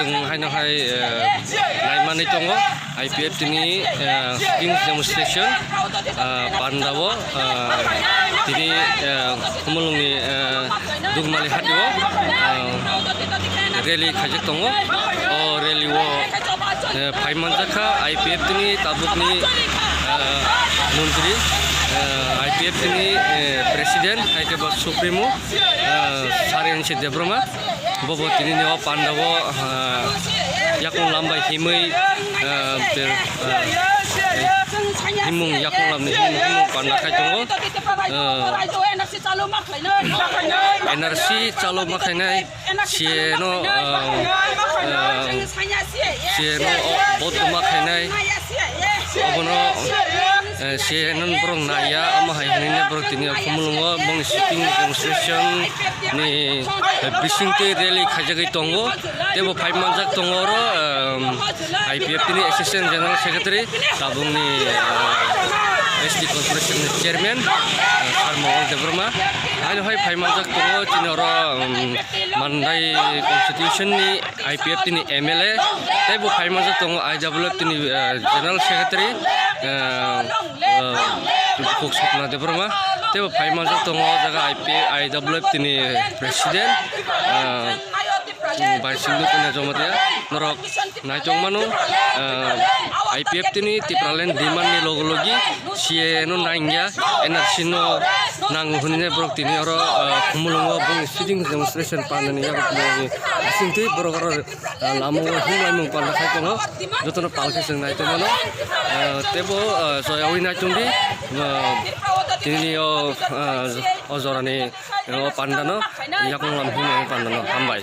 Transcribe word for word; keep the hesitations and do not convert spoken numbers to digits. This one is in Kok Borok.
Chwng haino hai, eh, naimani tongo, I P F T ni, eh, sitting demonstration, eh, panda o, eh, tini, eh, Khumulwng ni, eh, Dugmali hati o, eh, rally khaijak tongo. O rally o, eh, phai manjak kha I P F T ni tabuk ni, eh, montri, eh, I P F T ni, eh, president, hai khe bo supremo, eh, Sir N C Debbarma. Bobo tini ni o panda o, ah, yakung lam bai himwi, ah, te, ah, himung yakung lam ni himung, himung panda khai tongo. Ah, N R C chalo ma khainai, C A no, ah, ah, C A no o vote ma khainai. Obono, eh, C A no borok naiya, omo hai hwnwi borok tini o Khumulwngo bongni sitting demonstration ni, eh, bisingtwi rally khaijagwi tongo. Teibo phai manjak tongo oro, ehm, I P F T ni Assistant General Secretary, tabukni, eh, S T Corporation ni Chairman, eh, Sir Mongol Debbarma. Haino hai phai manjak tongo tini oro, ehm, Mandai constitution ni I P F T ni M L A, teibo phai manjak tongo I W F T ni, eh, General Secretary, eh, eh, Kok Swapna Debbarma, teibo phai manjak tongo o jaga I P, I W F T ni President, eh, Baisingdu Kanya Jamatia, norok naitok mano, eh, I P F T ni Tipraland demand ni logo logi C A no nangya, N R C no nango hwnwi borok tini oro, eh, Khumulwngo bongni sitting demonstration pandani yago tini bisingtwi borok oro, eh, lama o himlaimung panda khai tongo, jotono palkhe chwng nai tongmano, eh, teibo, eh, joyawi nai tongdi, eh, tini o, eh, o jorani, eh, o pandano yakung lam himlaimung pandano hambai.